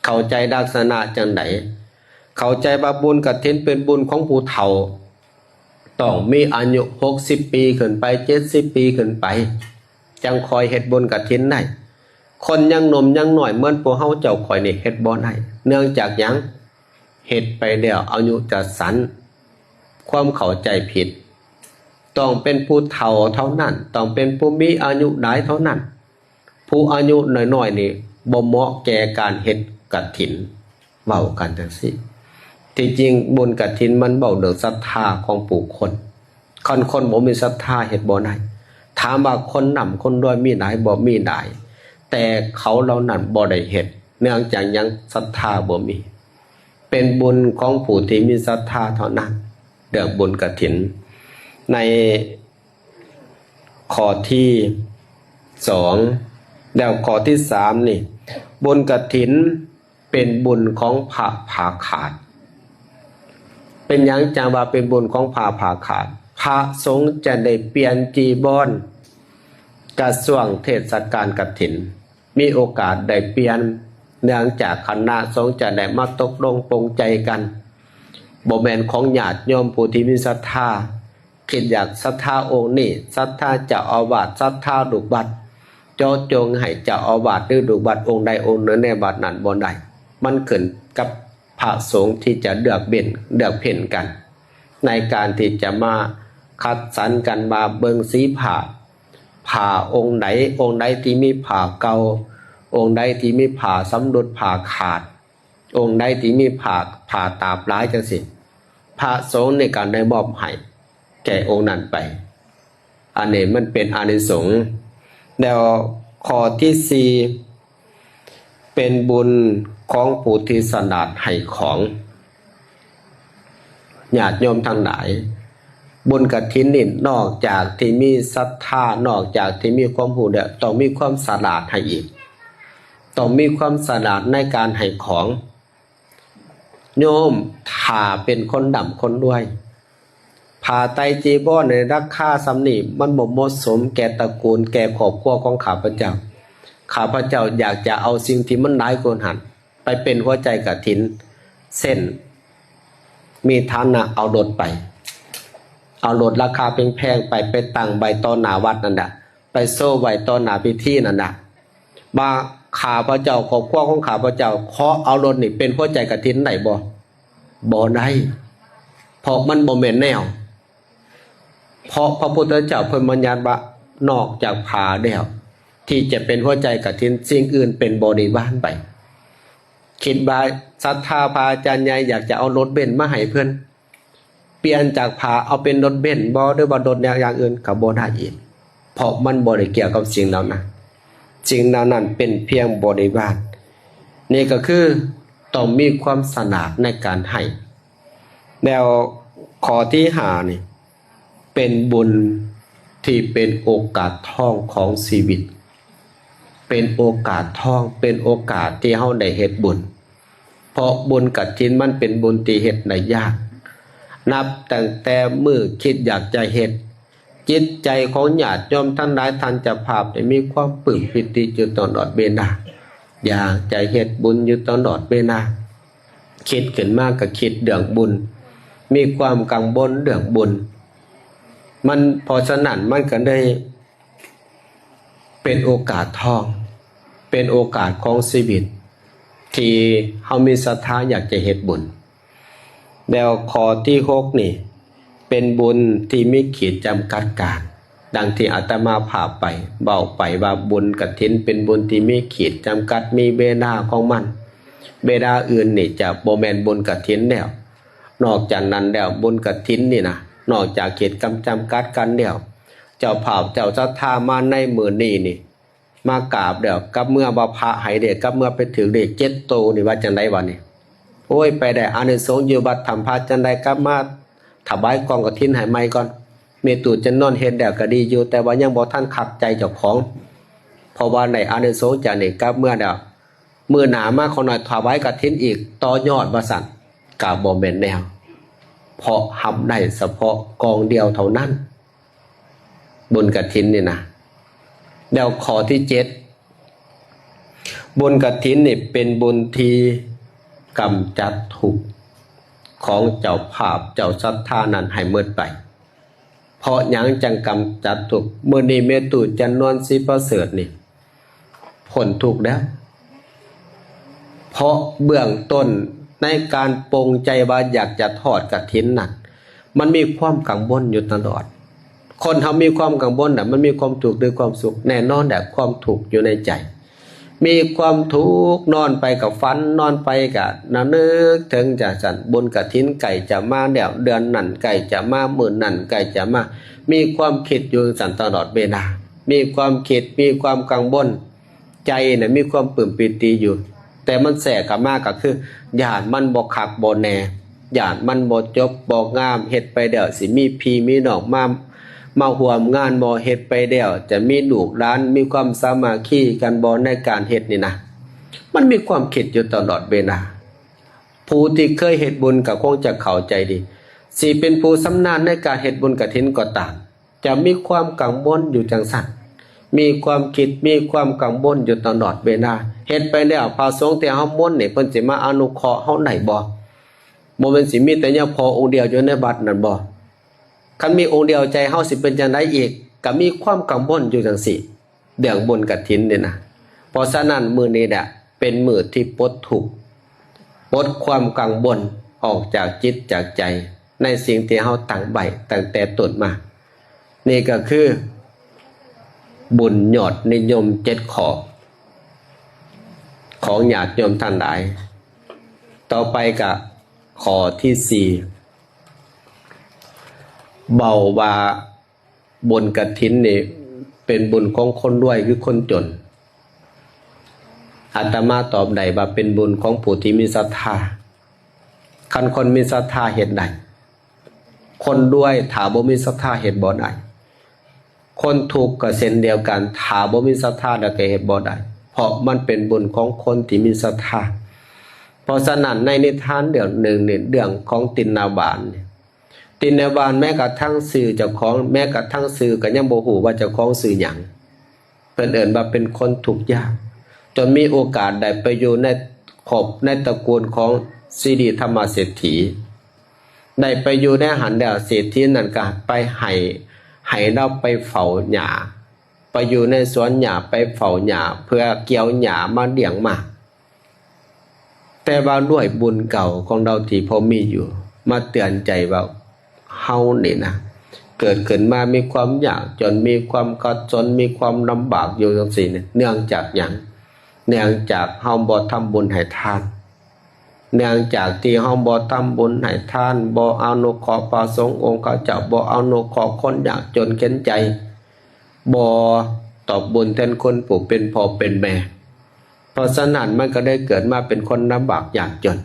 ເຂົ້າໃຈລັກສະນະຈັ່ງໃດ? ເຂົ້າໃຈວ່າບຸນກະຖິນເປັນບຸນຂອງຜູ້ເຖົ້າ, ຕ້ອງມີອາຍຸຫົກສິບປີຂຶ້ນໄປ, ເຈັດສິບປີຂຶ້ນໄປ ຈັ່ງຄ່ອຍເຮັດບຸນກະຖິນໄດ້. ຄົນຍັງໜຸ່ມຍັງນ້ອຍເໝືອນພວກເຮົາເຈົ້າຂ້ອຍນີ້ເຮັດບໍ່ໄດ້. ເນື່ອງຈາກຫຍັງ? ເຮັດໄປແລ້ວອາຍຸຈະສັ້ນ, ຄວາມເຂົ້າໃຈຜິດ. ຕ້ອງເປັນຜູ້ເຖົ້າເທົ່ານັ້ນ, ຕ້ອງເປັນຜູ້ມີອາຍຸຫຼາຍເທົ່ານັ້ນ. ຜູ້ອາຍຸນ້ອຍໆນີ້ບໍ່ເໝາະແກ່ການເຮັດ ກະຖິນ ເວົ້າກັນຈັ່ງຊີ້. ທີ່ຈິງບຸນກະຖິນມັນເວົ້າເລື່ອງສັດທາຂອງຜູ້ຄົນ. ຄັນຄົນບໍ່ມີສັດທາເຮັດບໍ່ໄດ້. ຖາມວ່າຄົນຮ່ຳຄົນລວຍມີຫຼາຍບໍ່? ມີຫຼາຍ. ແຕ່ເຂົາເຫຼົ່ານັ້ນບໍ່ໄດ້ເຮັດ. ເນື່ອງຈາກຫຍັງ? ສັດທາບໍ່ມີ. ເປັນບຸນຂອງຜູ້ທີ່ມີສັດທາເທົ່ານັ້ນ. ເລື່ອງບຸນກະຖິນ ໃນ ຂໍ້ທີສອງ ແລ້ວຂໍ້ທີສາມນີ້ ບຸນກະຖິນເປັນບຸນຂອງພະຜ່າຂາດ. ເປັນຫຍັງຈັ່ງວ່າເປັນບຸນຂອງພະຜ່າຂາດ? ພະສົງຈະໄດ້ປ່ຽນຈີວອນ ກະຊ່ວງເທດສະການກະຖິນ ມີໂອກາດໄດ້ປ່ຽນ ເນື່ອງຈາກຄະນະສົງຈະໄດ້ມາຕົກລົງປົງໃຈກັນ. ບໍ່ແມ່ນຂອງຍາດໂຍມຜູ້ທີ່ມີສັດທາ ຄິດຢາກສັດທາອົງນີ້ ສັດທາເຈົ້າອາວາດ ສັດທາລູກວັດ ເຈາະຈົງໃຫ້ເຈົ້າອາວາດ ຫຼື ລູກວັດອົງໃດອົງໜຶ່ງໃນວັດນັ້ນບໍ່ໄດ້. ມັນຂຶ້ນກັບພະສົງທີ່ຈະເລືອກເວັ້ນ ເລືອກເຟັ້ນກັນ ໃນການທີ່ຈະມາຄັດສັນກັນວ່າເບິ່ງສີຜ້າ ຜ້າອົງໃດ ອົງໃດທີ່ມີຜ້າເກົ່າ ອົງໃດທີ່ມີຜ້າຊຳລຸດ ຜ້າຂາດ ອົງໃດທີ່ມີຜ້າ ຜ້າຕາບຫຼາຍຈັ່ງຊີ້ ພະສົງນີ້ກໍໄດ້ມອບໃຫ້ແກ່ອົງນັ້ນໄປ. ອັນນີ້ມັນເປັນອານິສົງ. ແລ້ວຂໍ້ທີສີ່ ເປັນບຸນຂອງຜູ້ທີ່ສະຫຼາດໃຫ້ຂອງ. ຍາດໂຍມທັງຫຼາຍ, ບຸນກະຖິນນີ້ນອກຈາກທີ່ມີສັດທາ, ນອກຈາກທີ່ມີຄວາມຮູ້ແລ້ວ, ຕ້ອງມີຄວາມສະຫຼາດໃຫ້ອີກ, ຕ້ອງມີຄວາມສະຫຼາດໃນການໃຫ້ຂອງ. ໂຍມຖ້າເປັນຄົນຮ່ຳຄົນລວຍ, ຜ້າໄຕຈີວອນໃນລາຄາສ່ຳນີ້ ມັນບໍ່ເໝາະສົມແກ່ຕະກູນ, ແກ່ຄອບຄົວຂອງຂ້າພະເຈົ້າ. ຂ້າພະເຈົ້າຢາກຈະເອົາສິ່ງທີ່ມັນຫຼາຍກວ່າຫັ້ນ ໄປເປັນຫົວໃຈກະຖິນ ເຊັ່ນ ມີຖານະເອົາລົດໄປ, ເອົາລົດລາຄາແພງໆໄປ, ໄປຕັ້ງໄວ້ຕໍ່ໜ້າວັດນັ້ນນະ, ໄປໂຊໄວ້ຕໍ່ໜ້າເວທີນັ້ນນະ ວ່າ ຂ້າພະເຈົ້າ, ຄອບຄົວຂອງຂ້າພະເຈົ້າ ຂໍເອົາລົດນີ້ເປັນຫົວໃຈກະຖິນໄດ້ບໍ່? ບໍ່ໄດ້, ເພາະມັນບໍ່ແມ່ນແນວ. ເພາະພະພຸດທະເຈົ້າເພິ່ນບັນຍັດວ່າ ນອກຈາກຜ້າແລ້ວ ທີ່ຈະເປັນຫົວໃຈກະຖິນ, ສິ່ງອື່ນເປັນບໍລິວານໄປ. ຄິດວ່າສັດທາພະອາຈານໃຫຍ່ຢາກຈະເອົາລົດເບັນມາໃຫ້ເພິ່ນ, ປ່ຽນຈາກຜ້າເອົາເປັນລົດເບັນບໍ່ ຫຼືວ່າລົດຢ່າງອື່ນກໍບໍ່ໄດ້ອີກ, ເພາະມັນບໍ່ໄດ້ກ່ຽວກັບສິ່ງເຫຼົ່ານັ້ນ. ສິ່ງເຫຼົ່ານັ້ນເປັນພຽງບໍລິວານ. ນີ້ກໍຄືຕ້ອງມີຄວາມສະຫຼາດໃນການໃຫ້. ແລ້ວຂໍ້ທີຫ້ານີ້ ເປັນບຸນທີ່ເປັນໂອກາດທອງຂອງຊີວິດ, ເປັນໂອກາດທອງ, ເປັນໂອກາດທີ່ເຮົາໄດ້ເຮັດບຸນ, ເພາະບຸນກະຖິນມັນເປັນບຸນທີ່ເຮັດໄດ້ຍາກ. ນັບຕັ້ງແຕ່ມື້ຄິດຢາກຈະເຮັດ, ຈິດໃຈຂອງຍາດໂຍມທັງຫຼາຍ, ທ່ານເຈົ້າພາບໄດ້ມີຄວາມປຶ້ມປີຕິຢູ່ຕະຫຼອດເວລາ, ຢາກຈະເຮັດບຸນຢູ່ຕະຫຼອດເວລາ. ຄິດຂຶ້ນມາກໍຄິດເລື່ອງບຸນ, ມີຄວາມກັງວົນເລື່ອງບຸນ. ມັນ, ເພາະສະນັ້ນມັນກໍໄດ້ເປັນໂອກາດທອງ, ເປັນໂອກາດຂອງຊີວິດທີ່ເຮົາມີສັດທາຢາກຈະເຮັດບຸນ. ແລ້ວຂໍ້ທີຫົກນີ້ ເປັນບຸນທີ່ມີຂີດຈຳກັດການ. ດັ່ງທີ່ອາດຕະມາພາບໄປ ເວົ້າໄປວ່າບຸນກະຖິນເປັນບຸນທີ່ມີຂີດຈຳກັດ, ມີເວລາຂອງມັນ. ເວລາອື່ນນີ້ຈະບໍ່ແມ່ນບຸນກະຖິນແລ້ວ. ນອກຈາກນັ້ນແລ້ວ ບຸນກະຖິນນີ້ນະ, ນອກຈາກຂີດກຳຈຳກັດກັນແລ້ວ, ເຈົ້າພາບເຈົ້າສັດທາມາໃນມື້ນີ້ນີ້ ມາກາບແລ້ວ ກັບເມືອວ່າພະໃຫ້ເລກ, ກັບເມືອໄປຖືກເລກເຈັດໂຕນີ້ ວ່າຈັ່ງໃດວະນີ້? ໂອ້ຍ ໄປໄດ້ອານິສົງຢູ່ວັດຖ້ຳພະຈັນໄດ, ກັບມາຖວາຍກອງກະຖິນໃຫ້ໃໝ່ກ່ອນ. ແມ່ຕູ້ຈັນນວນເຮັດແລ້ວກໍດີຢູ່, ແຕ່ວ່າຍັງບໍ່ທັນຄັກໃຈເຈົ້າຂອງ, ເພາະວ່າໄດ້ອານິສົງຈາກນີ້ກັບເມືອແລ້ວ, ມື້ໜ້າມາຂໍໜ້ອຍຖວາຍກະຖິນອີກຕໍ່ຍອດ ວ່າຊັ້ນ. ກໍບໍ່ແມ່ນແນວ, ເພາະຮັບໄດ້ສະເພາະກອງດຽວເທົ່ານັ້ນ. ບຸນກະຖິນນີ້ນະ. ແລ້ວຂໍ້ທີເຈັດ ບຸນກະຖິນນີ້ເປັນບຸນທີ່ກຳຈັດທຸກຂອງເຈົ້າພາບເຈົ້າສັດທານັ້ນໃຫ້ໝົດໄປ. ເພາະຫຍັງຈັ່ງກຳຈັດທຸກ? ມື້ນີ້ແມ່ຕູ້ຈັນນວນ ສີປະເສີດນີ້ ພົ້ນທຸກແລ້ວ. ເພາະເບື້ອງຕົ້ນໃນການປົງໃຈວ່າຢາກຈະທອດກະຖິນນັ້ນ ມັນມີຄວາມກັງວົນຢູ່ຕະຫຼອດ. ຄົນເຮົາມີຄວາມກັງວົນນະ ມັນມີຄວາມທຸກ ຫຼື ຄວາມສຸກ? ແນ່ນອນແຫຼະ ຄວາມທຸກຢູ່ໃນໃຈ. ມີຄວາມທຸກ ນອນໄປກໍຝັນ ນອນໄປກໍນະນຶກເຖິງຈັ່ງຊັ້ນ. ບຸນກະຖິນໃກ້ຈະມາແລ້ວ ເດືອນນັ້ນໃກ້ຈະມາ ມື້ນັ້ນໃກ້ຈະມາ ມີຄວາມຄິດຢູ່ຈັ່ງຊັ້ນຕະຫຼອດເວລາ ມີຄວາມຄິດ ມີຄວາມກັງວົນ ໃຈນະມີຄວາມປຶ້ມປີຕິຢູ່ ແຕ່ມັນແຊກເຂົ້າມາກໍຄື ຢ້ານມັນບໍ່ຄັກບໍ່ແນ່ ຢ້ານມັນບໍ່ຈົບບໍ່ງາມ ເຮັດໄປແລ້ວຊິມີພີ່ມີນ້ອງມາ ມາຮ່ວມງານບໍ່ ເຮັດໄປແລ້ວຈະມີລູກຫຼານ ມີຄວາມສາມັກຄີກັນບໍ່ໃນການເຮັດນີ້ນະ. ມັນມີຄວາມຄິດຢູ່ຕະຫຼອດເວລາ. ຜູ້ທີ່ເຄີຍເຮັດບຸນກໍຄົງຈະເຂົ້າໃຈດີ ຊິເປັນຜູ້ຊຳນານໃນການເຮັດບຸນກະຖິນກໍຕາມ ຈະມີຄວາມກັງວົນຢູ່ຈັ່ງຊັ້ນ ມີຄວາມຄິດ ມີຄວາມກັງວົນຢູ່ຕະຫຼອດເວລາ. ເຮັດໄປແລ້ວ ພະສົງທີ່ເຮົາມົນນີ້ ເພິ່ນຊິມາອະນຸເຄາະເຮົາໄດ້ບໍ່? ບໍ່ແມ່ນຊິມີແຕ່ຍາພໍ່ອົງດຽວຢູ່ໃນວັດນັ້ນບໍ່? ຄັນມີອົງດຽວ ໃຈເຮົາຊິເປັນຈັ່ງໃດອີກ? ກໍມີຄວາມກັງວົນຢູ່ຈັ່ງຊີ້ ເລື່ອງບຸນກະຖິນນີ້ນະ. ເພາະສະນັ້ນ ມື້ນີ້ແຫຼະເປັນມື້ທີ່ປົດທຸກ ປົດຄວາມກັງວົນອອກຈາກຈິດຈາກໃຈ ໃນສິ່ງທີ່ເຮົາຕັ້ງໄວ້ຕັ້ງແຕ່ຕົ້ນມາ. ນີ້ກໍຄືບຸນຍອດນິຍົມເຈັດຂໍ້ ຂອງຍາດໂຍມທັງຫຼາຍ. ຕໍ່ໄປກໍຂໍ້ທີສີ່ ເວົ້າວ່າບຸນກະຖິນນີ້ເປັນບຸນຂອງຄົນລວຍ ຫຼື ຄົນຈົນ? ອາດຕະມາຕອບໄດ້ວ່າເປັນບຸນຂອງຜູ້ທີ່ມີສັດທາ. ຄັນຄົນມີສັດທາເຮັດໄດ້ ຄົນລວຍຖ້າບໍ່ມີສັດທາເຮັດບໍ່ໄດ້. ຄົນທຸກກໍເຊັ່ນດຽວກັນ ຖ້າບໍ່ມີສັດທາແລ້ວກໍເຮັດບໍ່ໄດ້ ເພາະມັນເປັນບຸນຂອງຄົນທີ່ມີສັດທາ. ເພາະສະນັ້ນ ໃນນິທານເລື່ອງໜຶ່ງນີ້ ເລື່ອງຂອງຕິນນະຫວານນີ້ ຕິນນະຫວານແມ້ກະທັ່ງຊື່ເຈົ້າຂອງ ແມ້ກະທັ່ງຊື່ກໍຍັງບໍ່ຮູ້ວ່າເຈົ້າຂອງຊື່ຫຍັງ. ເພິ່ນເອີ້ນວ່າເປັນຄົນທຸກຍາກ ຈົນມີໂອກາດໄດ້ໄປຢູ່ໃນຄອບ ໃນຕະກູນຂອງສີລີທຳມະເສດຖີ. ໄດ້ໄປຢູ່ໃນຫັ້ນແລ້ວ ເສດຖີນັ້ນກໍໄປໄຮ່ ໃຫ້ລາວໄປເຝົ້າຫຍ້າ ໄປຢູ່ໃນສວນຫຍ້າ ໄປເຝົ້າຫຍ້າ ເພື່ອກ່ຽວຫຍ້າມາລ້ຽງໝາ. ແຕ່ວ່າດ້ວຍບຸນເກົ່າຂອງລາວທີ່ພໍມີຢູ່ ມາເຕືອນໃຈວ່າ ເຮົານີ້ນະ ເກີດຂຶ້ນມາມີຄວາມຍາກຈົນ ມີຄວາມຂັດສົນ ມີຄວາມລຳບາກຢູ່ຈັ່ງຊີ້ນີ້ ເນື່ອງຈາກຫຍັງ? ເນື່ອງຈາກເຮົາບໍ່ທຳບຸນໃຫ້ທານ. ເນື່ອງຈາກທີ່ເຮົາບໍ່ທຳບຸນໃຫ້ທານ ບໍ່ອະນຸເຄາະພະສົງອົງຄະເຈົ້າ ບໍ່ອະນຸເຄາະຄົນຍາກຈົນເຂັນໃຈ ບໍ່ຕອບບຸນແທນຄຸນຜູ້ເປັນພໍ່ເປັນແມ່. ເພາະສະນັ້ນ ມັນກໍໄດ້ເກີດມາເປັນຄົນລຳບາກຍາກຈົນ.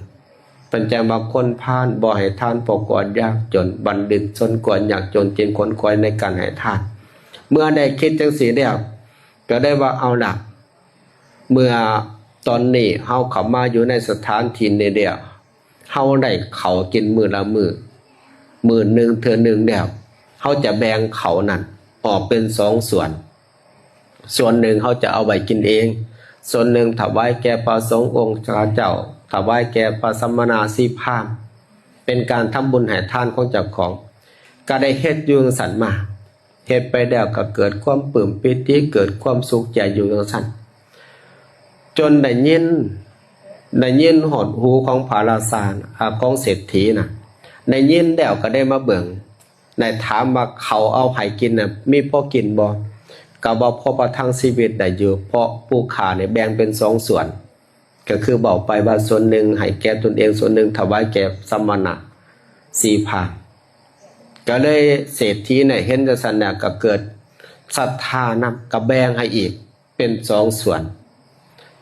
ເພິ່ນຈັ່ງວ່າຄົນພານບໍ່ໃຫ້ທານ ເພາະກລັວຍາກຈົນ, ບັນດິດຊົນກລັວຍາກຈົນ ຈຶ່ງຂົນຂວາຍໃນການໃຫ້ທານ. ເມື່ອໄດ້ຄິດຈັ່ງຊີ້ແລ້ວ ກໍໄດ້ວ່າ ເອົາລະ ເມື່ອຕອນນີ້ເຮົາເຂົ້າມາຢູ່ໃນສະຖານທີ່ນີ້ແລ້ວ ເຮົາໄດ້ເຂົ້າກິນມື້ລະມື້ ມື້ໜຶ່ງເທື່ອໜຶ່ງແລ້ວ ເຮົາຈະແບ່ງເຂົ້ານັ້ນອອກເປັນສອງສ່ວນ. ສ່ວນໜຶ່ງເຮົາຈະເອົາໄວ້ກິນເອງ, ສ່ວນໜຶ່ງຖວາຍແກ່ພະສົງອົງຄະເຈົ້າ, ຖວາຍແກ່ພະສະມະນະຊີພາມ, ເປັນການທຳບຸນໃຫ້ທານຂອງເຈົ້າຂອງ. ກໍໄດ້ເຮັດຢູ່ຈັ່ງຊັ້ນມາ. ເຮັດໄປແລ້ວກໍເກີດຄວາມປຶ້ມປີຕິ ເກີດຄວາມສຸກໃຈຢູ່ຈັ່ງຊັ້ນ ຈົນໄດ້ຍິນ ໄດ້ຍິນຮອດຫູຂອງພະລາຊາ ອາ ຂອງເສດຖີນະ. ໄດ້ຍິນແລ້ວກໍໄດ້ມາເບິ່ງ ໄດ້ຖາມວ່າເຂົາເອົາໃຜກິນນະ ມີພໍກິນບໍ່? ກໍວ່າພໍປະທັງຊີວິດໄດ້ຢູ່ ເພາະຜູ້ຂ້ານີ້ແບ່ງເປັນສອງສ່ວນ. ກໍຄືເວົ້າໄປວ່າສ່ວນໜຶ່ງໃຫ້ແກ່ຕົນເອງ ສ່ວນໜຶ່ງຖວາຍແກ່ສະມະນະຊີພາມ. ກໍເລີຍເສດຖີໄດ້ເຫັນຈັ່ງຊັ້ນແລ້ວກໍເກີດສັດທານຳ ກໍແບ່ງໃຫ້ອີກເປັນສອງສ່ວນ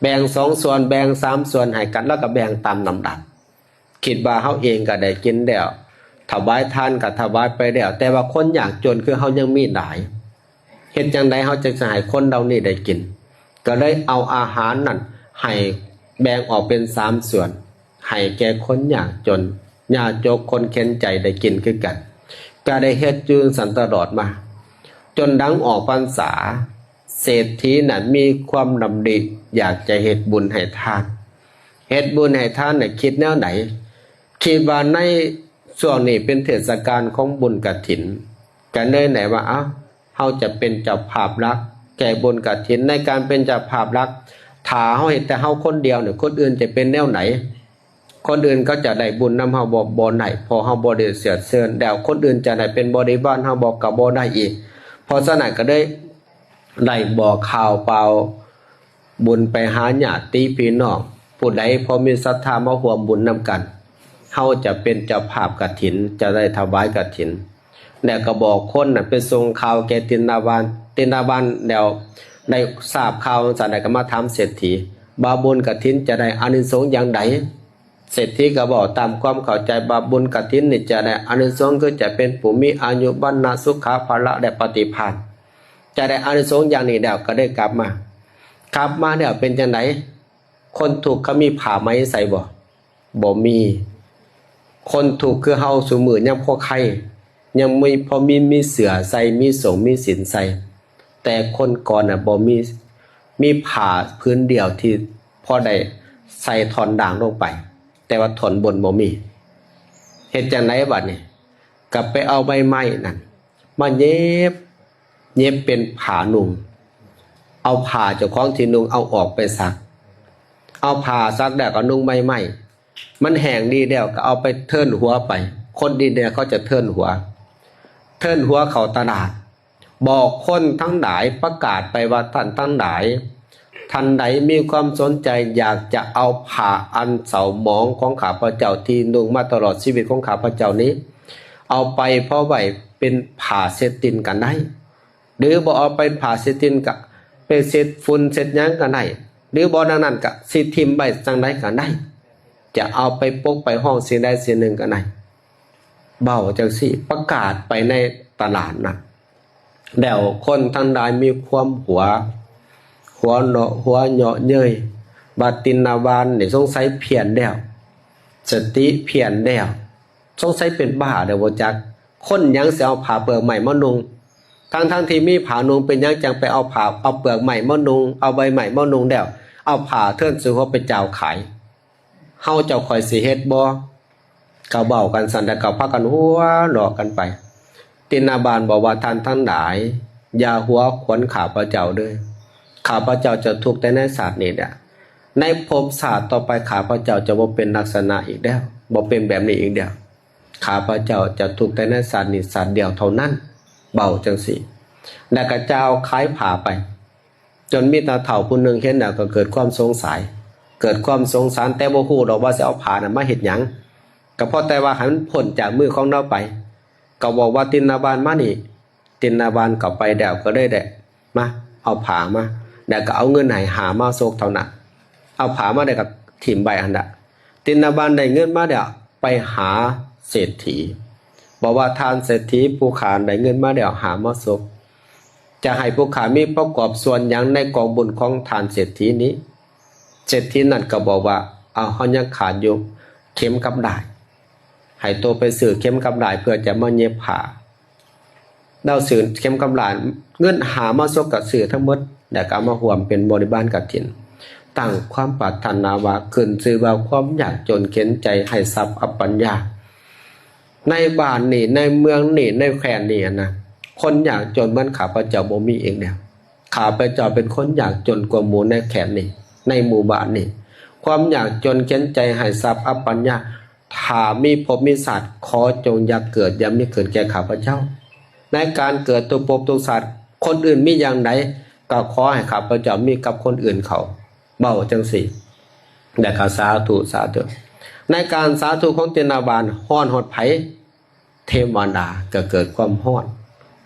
ແບ່ງສອງສ່ວນ ແບ່ງສາມສ່ວນໃຫ້ກັນ ແລ້ວກໍແບ່ງຕາມລຳດັບ. ຄິດວ່າເຮົາເອງກໍໄດ້ກິນແລ້ວ ຖວາຍທານກໍຖວາຍໄປແລ້ວ ແຕ່ວ່າຄົນຍາກຈົນຄືເຮົາຍັງມີຫຼາຍ ເຮັດຈັ່ງໃດເຮົາຈຶ່ງຈະໃຫ້ຄົນເຫຼົ່ານີ້ໄດ້ກິນ? ກໍເລີຍເອົາອາຫານນັ້ນໃຫ້ແບ່ງອອກເປັນສາມສ່ວນ ໃຫ້ແກ່ຄົນຍາກຈົນ ຍາກຈົນ ຄົນເຂັນໃຈໄດ້ກິນຄືກັນ. ກໍໄດ້ເຮັດຢູ່ຈັ່ງຊັ້ນຕະຫຼອດມາ ຈົນຫຼັງອອກພັນສາ ເສດຖີນັ້ນມີຄວາມດຳລິຢາກຈະເຮັດບຸນໃຫ້ທານ. ເຮັດບຸນໃຫ້ທານນະ ຄິດແນວໃດ? ຄິດວ່າໃນຊ່ວງນີ້ເປັນເທດສະການຂອງບຸນກະຖິນ ກໍເລີຍໄດ້ວ່າ ເອົ້າ ເຮົາຈະເປັນເຈົ້າພາບຫຼັກແກ່ບຸນກະຖິນ. ໃນການເປັນເຈົ້າພາບຫຼັກ ຖ້າເຮົາເຮັດແຕ່ເຮົາຄົນດຽວນີ້ ຄົນອື່ນຈະເປັນແນວໃດ? ຄົນອື່ນເຂົາຈະໄດ້ບຸນນຳເຮົາບໍ່? ບໍ່ໄດ້ ເພາະເຮົາບໍ່ໄດ້ເຊື້ອເຊີນ. ແລ້ວຄົນອື່ນຈະໄດ້ເປັນບໍລິວານເຮົາບໍ່? ກໍບໍ່ໄດ້ອີກ. ເພາະສະນັ້ນກໍເລີຍໄດ້ບອກຂ່າວເປົ່າ ບຸນໄປຫາຍາດຕິພີ່ນ້ອງ ຜູ້ໃດພໍມີສັດທາມາຮ່ວມບຸນນຳກັນ ເຮົາຈະເປັນເຈົ້າພາບກະຖິນ ຈະໄດ້ຖວາຍກະຖິນ ແລະກໍບອກຄົນນັ້ນໄປສົ່ງຂ່າວແກ່ຕິນນາບານ ຕິນນາບານແລ້ວໄດ້ຊາບຂ່າວຈັ່ງຊັ້ນ ແລ້ວກໍມາຖາມເສດຖີວ່າບຸນກະຖິນຈະໄດ້ອານິສົງຢ່າງໃດ. ເສດຖີກໍເວົ້າຕາມຄວາມເຂົ້າໃຈວ່າບຸນກະຖິນນີ້ຈະໄດ້ອານິສົງ ຄືຈະເປັນຜູ້ມີອາຍຸ ວັນນະ ສຸຂະ ພະລະ ແລະ ປະຕິພານ ຈະໄດ້ອານິສົງຢ່າງນີ້ແລ້ວກໍໄດ້ກັບມາ. ກັບມາແລ້ວເປັນຈັ່ງໃດ? ຄົນທຸກເຂົາມີຜ້າໄໝໃສ່ບໍ່? ບໍ່ມີ. ຄົນທຸກຄືເຮົາຊຸມື້ຍັງພໍໄຄ ຍັງມີ ພໍມີ ມີເສື້ອໃສ່ ມີສົ້ງມີສິ້ນໃສ່ ແຕ່ຄົນກ່ອນນະບໍ່ມີ ມີຜ້າຜືນດຽວທີ່ພໍໄດ້ໃສ່ທ່ອນລ່າງລົງໄປ ແຕ່ວ່າທ່ອນບົນບໍ່ມີ. ເຮັດຈັ່ງໃດບັດນີ້? ກໍໄປເອົາໃບໄມ້ນັ້ນມາເຫຢັບ ເຫຢັບເປັນຜ້ານຸ່ງ ເອົາຜ້າເຈົ້າຂອງທີ່ນຸ່ງເອົາອອກໄປຊັກ ເອົາຜ້າຊັກແລ້ວກໍນຸ່ງໃບໄມ້ ມັນແຫ້ງດີແລ້ວກໍເອົາໄປເທີນຫົວໄປ ຄົນດີແດ່ເຂົາຈະເທີນຫົວ ເທີນຫົວເຂົ້າຕະຫຼາດ ບອກຄົນທັງຫຼາຍ ປະກາດໄປວ່າ ທ່ານທັງຫຼາຍ ທ່ານໃດມີຄວາມສົນໃຈຢາກຈະເອົາຜ້າອັນເສົ້າໝອງຂອງຂ້າພະເຈົ້າທີ່ນຸ່ງມາຕະຫຼອດຊີວິດຂອງຂ້າພະເຈົ້ານີ້ ເອົາໄປເອົາໄວ້ເປັນຜ້າເຊັດຕີນກໍໄດ້ ຫຼືບໍ່ເອົາເປັນຜ້າເຊັດຕີນກໍໄປເຊັດຝຸ່ນເຊັດຫຍັງກໍໄດ້ ຫຼືບໍ່ດັ່ງນັ້ນກໍຊິຖິ້ມໄວ້ຈັ່ງໃດກໍໄດ້ ຈະເອົາໄປປົກໄປຮອງສິ່ງໃດສິ່ງໜຶ່ງກໍໄດ້ ເວົ້າຈັ່ງຊີ້ ປະກາດໄປໃນຕະຫຼາດນັ້ນ ແລ້ວຄົນທັງຫຼາຍມີຄວາມຫົວ ຫົວເນາະ ຫົວເຍາະເຍີ້ຍວ່າຕິນນາບານນີ້ສົງໄສພຽນແລ້ວ ສະຕິພຽນແລ້ວ ສົງໄສເປັນບ້າແລ້ວບໍ່ຈັກ ຄົນຫຍັງຊິເອົາຜ້າເປືອກໄມ້ມານຸ່ງ ທັງໆທີ່ມີຜ້ານຸ່ງ ເປັນຫຍັງຈັ່ງໄປເອົາຜ້າ ເອົາເປືອກໄມ້ມານຸ່ງ ເອົາໃບໄມ້ມານຸ່ງແລ້ວ ເອົາຜ້າເທີນໃສ່ຫົວໄປຈ່າວຂາຍ ເຮົາເຈົ້າຂ້ອຍຊິເຮັດບໍ່? ກໍເວົ້າກັນຊັ້ນ ແລ້ວກໍພາກັນຫົວເລາະກັນໄປ ຕິນນາບານບອກວ່າ ທ່ານທັງຫຼາຍ ຢ່າຫົວຂວັນຂ້າພະເຈົ້າເດີ້ ຂ້າພະເຈົ້າຈະທຸກແຕ່ໃນຊາດນີ້ແຫຼະ ໃນພົບຊາດຕໍ່ໄປ ຂ້າພະເຈົ້າຈະບໍ່ເປັນລັກສະນະອີກແລ້ວ ບໍ່ເປັນແບບນີ້ອີກແລ້ວ ຂ້າພະເຈົ້າຈະທຸກແຕ່ໃນຊາດນີ້ຊາດດຽວເທົ່ານັ້ນ ເວົ້າຈັ່ງຊີ້ ແລ້ວກໍຈ່າວຂາຍຜ້າໄປ ຈົນມີຕາເຖົ້າຜູ້ໜຶ່ງເຫັນແລ້ວກໍເກີດຄວາມສົງໄສ ເກີດຄວາມສົງສານ ແຕ່ບໍ່ຮູ້ດອກວ່າຊິເອົາຜ້ານັ້ນມາເຮັດຫຍັງ ກໍພໍແຕ່ວ່າໃຫ້ມັນພົ້ນຈາກມືຂອງລາວໄປ ກໍບອກວ່າ ຕິນນາບານມານີ້ ຕິນນາບານກໍໄປແລ້ວ ກໍເລີຍໄດ້ມາເອົາຜ້າມາ ແລ້ວກໍເອົາເງິນໃຫ້ຫ້າມາສົກເທົ່ານັ້ນ ເອົາຜ້າມາແລ້ວກໍຖິ້ມໄວ້ຫັ້ນລະ ຕິນນາບານໄດ້ເງິນມາແລ້ວ ໄປຫາເສດຖີ ບອກວ່າ ທ່ານເສດຖີ ຜູ້ຂ້າໄດ້ເງິນມາແລ້ວຫ້າມາສົກ ຈະໃຫ້ຜູ້ຂ້າມີປະກອບສ່ວນຫຍັງໃນກອງບຸນຂອງທ່ານເສດຖີນີ້? ເສດຖີນັ້ນກໍບອກວ່າ ເອົາ ເຮົາຍັງຂາດຢູ່ເຂັມກັບດ້າຍ ໃຫ້ໂຕໄປຊື້ເຂັມກັບດ້າຍເພື່ອຈະມາເຫຢັບຜ້າ ລາວຊື້ເຂັມກັບດ້າຍ ເງິນຫ້າມາສົກກໍຊື້ທັງໝົດ ແລ້ວກໍເອົາມາຮ່ວມເປັນບໍລິວານກະຖິນ ຕັ້ງຄວາມປາດຖະໜາວ່າ ຂຶ້ນຊື່ວ່າຄວາມຍາກຈົນເຂັນໃຈໃຫ້ຊັບອັບປັນຍາ ໃນບ້ານນີ້ ໃນເມືອງນີ້ ໃນແຂວງນີ້ນະ ຄົນຍາກຈົນເໝືອນຂ້າພະເຈົ້າບໍ່ມີອີກແລ້ວ ຂ້າພະເຈົ້າເປັນຄົນຍາກຈົນກວ່າໝູ່ໃນແຂວງນີ້ ໃນໝູ່ບ້ານນີ້ ຄວາມຍາກຈົນເຂັນໃຈໃຫ້ຊັບອັບປັນຍາ ຖ້າມີພົບມີຊາດ ຂໍຈົ່ງຢ່າເກີດຢ່າມີຂຶ້ນແກ່ຂ້າພະເຈົ້າ ໃນການເກີດທຸກພົບທຸກຊາດ ຄົນອື່ນມີຢ່າງໃດ ກໍຂໍໃຫ້ຂ້າພະເຈົ້າມີກັບຄົນອື່ນເຂົາ ເວົ້າຈັ່ງຊີ້ ແລ້ວກໍສາທຸ ສາທຸ ໃນການສາທຸຂອງຕິນນາບານ ຮ້ອນຮອດໃຜ? ເທວະດາກໍເກີດຄວາມຮ້ອນ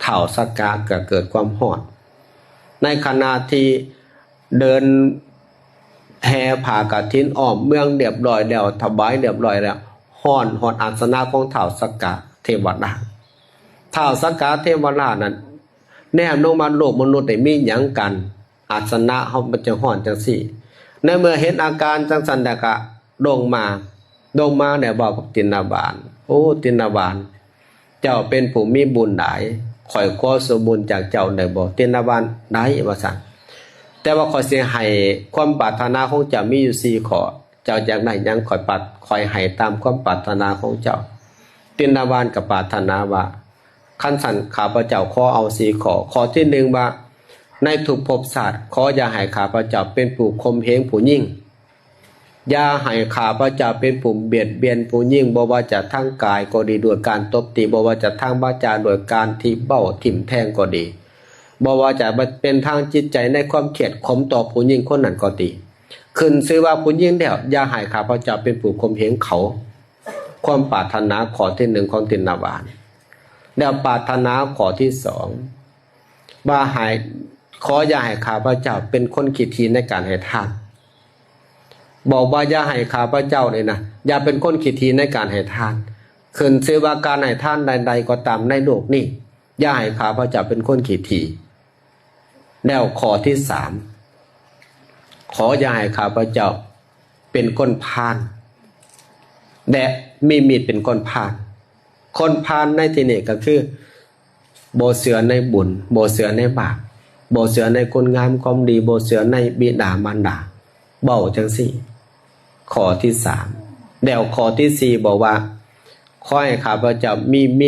ທ້າວສັກກະກໍເກີດຄວາມຮ້ອນ ໃນຂະນະທີ່ເດີນແຫ່ຜ້າກະຖິນອ້ອມເມືອງລຽບຮ້ອຍແລ້ວ ຖວາຍລຽບຮ້ອຍແລ້ວ ຮ້ອນຮອດອາດສະນະຂອງທ້າວສັກກະເທວະດາ ທ້າວສັກກະເທວະດານັ້ນ ແນມລົງມາໂລກມະນຸດໄດ້ມີຫຍັງກັນ ອາດສະນະເຮົາມັນຈະຮ້ອນຈັ່ງຊີ້ ໃນເມື່ອເຫັນອາການຈັ່ງຊັ້ນແລ້ວກະລົງມາ ລົງມາແລ້ວເວົ້າກັບຕິນນາບານ ໂອ້ ຕິນນາບານ ເຈົ້າເປັນຜູ້ມີບຸນຫຼາຍ ຂ້ອຍຂໍສ່ວນບຸນຈາກເຈົ້າໄດ້ບໍ່? ຕິນນາບານ ໄດ້ ວ່າຊັ້ນ ແຕ່ວ່າຂ້ອຍຊິໃຫ້ຄວາມປາດຖະໜາຂອງເຈົ້າມີຢູ່ສີ່ຂໍ້ ເຈົ້າຢາກໄດ້ຫຍັງ ຂ້ອຍປາດ ຂ້ອຍໃຫ້ຕາມຄວາມປາດຖະໜາຂອງເຈົ້າ ຕິນນາບານກໍປາດຖະໜາວ່າ ຄັນຊັ້ນ ຂ້າພະເຈົ້າຂໍເອົາສີ່ຂໍ້ ຂໍ້ທີໜຶ່ງວ່າ ໃນທຸກພົບຊາດ ຂໍຢ່າໃຫ້ຂ້າພະເຈົ້າເປັນຜູ້ຂົ່ມເຫງຜູ້ຍິງ ຢ່າໃຫ້ຂ້າພະເຈົ້າເປັນຜູ້ບຽດບຽນຜູ້ຍິງ ບໍ່ວ່າຈະທາງກາຍກໍດີ ດ້ວຍການຕົບຕີ ບໍ່ວ່າຈະທາງວາຈາ ດ້ວຍການທີ່ເວົ້າຖິ້ມແທງກໍດີ ບໍ່ວ່າຈະເປັນທາງຈິດໃຈ ໃນຄວາມຄຽດຂົມຕໍ່ຜູ້ຍິງຄົນນັ້ນກໍດີ, ຂຶ້ນຊື່ວ່າຜູ້ຍິງແລ້ວ ຢ່າໃຫ້ຂ້າພະເຈົ້າເປັນຜູ້ຂົ່ມເຫງເຂົາ. ຄວາມປາດຖະໜາຂໍ້ທີໜຶ່ງຂອງຕິນນະຫວານ. ແລ້ວປາດຖະໜາຂໍ້ທີສອງ ວ່າໃຫ້ ຂໍຢ່າໃຫ້ຂ້າພະເຈົ້າເປັນຄົນຂີ້ຖີ່ໃນການໃຫ້ທານ. ບອກວ່າຢ່າໃຫ້ຂ້າພະເຈົ້ານີ້ນະ ຢ່າເປັນຄົນຂີ້ຖີ່ໃນການໃຫ້ທານ. ຂຶ້ນຊື່ວ່າການໃຫ້ທານໃດໆກໍຕາມໃນໂລກນີ້ ຢ່າໃຫ້ຂ້າພະເຈົ້າເປັນຄົນຂີ້ຖີ່. ແລ້ວຂໍ້ທີສາມ ຂໍຢ່າໃຫ້ຂ້າພະເຈົ້າເປັນຄົນພານ ແລະ ມີມີດເປັນຄົນພານ. ຄົນພານໃນທີ່ນີ້ກໍຄື ບໍ່ເຊື່ອໃນບຸນ, ບໍ່ເຊື່ອໃນບາບ, ບໍ່ເຊື່ອໃນຄຸນງາມຄວາມດີ, ບໍ່ເຊື່ອໃນບິດາມານດາ. ເວົ້າຈັ່ງຊີ້ ຂໍ້ທີສາມ. ແລ້ວຂໍ້ທີສີ່ບອກວ່າ ຂໍໃຫ້ຂ້າພະເຈົ້າມີເມຍ